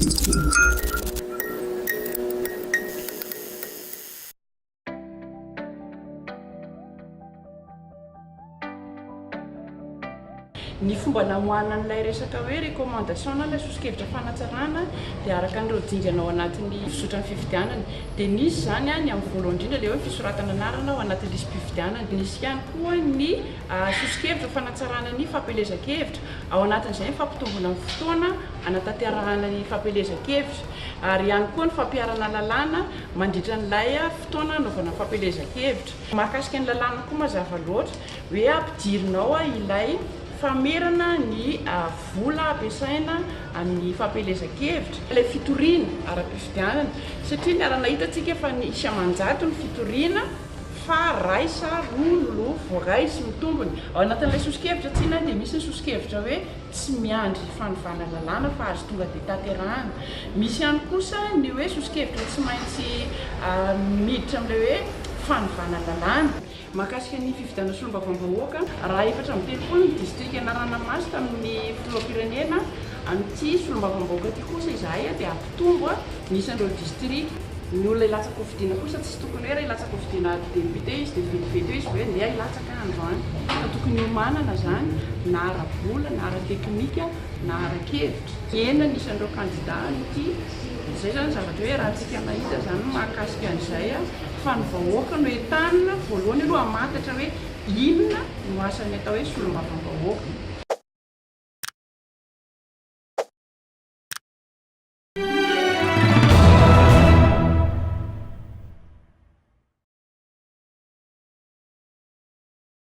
Ny fomba namoahana an'ilay resaka hoe recommandation na ilay soso-kevitra fanatsarana dia araka an'ireo dingana ao anatin'ny fizotran'ny fifidianana. Dia nisy izany ny amin'ny voalohany indrindra ilay hoe fisoratana anarana ao anatin'ny lisi-pifidianana. Nisy ihany koa ny soso-kevitra fanatsarana ny fampielezan-kevitra. Ao anatin'izay ny fampitomboana ny fotoana hanatanterahana ny fampielezan-kevitra ary ihany koa ny fampiharana lalàna mandritra an'ilay fotoana hanaovana fampielezan-kevitra. Mahakasika ny lalàna koa mazava loatra hoe ampidirina ao ilay famerana ny vola ampiasaina amin'ny fampielezan-kevitra, ilay fitoriana ara-pifidianana satria niara-nahita isika fa nisy aman-jato ny fitoriana fa ray sa roa no voaray sy mitombina. Ao anatin'ilay soso-kevitra tsinona dia misy ny soso-kevitra hoe tsy miandry fanovana lalàna fa azo tonga dia tanterahana. Misy ihany kosa ny hoe soso-kevitra tsy maintsy miditra amin'ilay hoe fanovana lalàna. Mahakasika ny fifidianana solombavambahoaka, raha 34 ny distrika narahana-maso tamin'ny filoham-pirenena, amin'ity solombavambahoaka ity kosa izahay dia hampitombo ny isan'ireo distrika. Ny olona hilatsa-kofidina kosa tsy tokony hoe raha hilatsa-kofidina député izy dia vetivety eo izy hoe ndeha hilatsaka androany fa tokony hiomanana izany na ara-bola na ara-teknika na ara-kevitra. Hihena ny isan'ireo kandida amin'ity. Izay izany zavatra hoe raha-tsika mahita izany ny mahakasika an'izay fa ny vahoaka no entanina voalohany aloha hamantatra hoe inona no asan'ny atao hoe solombavambahoaka.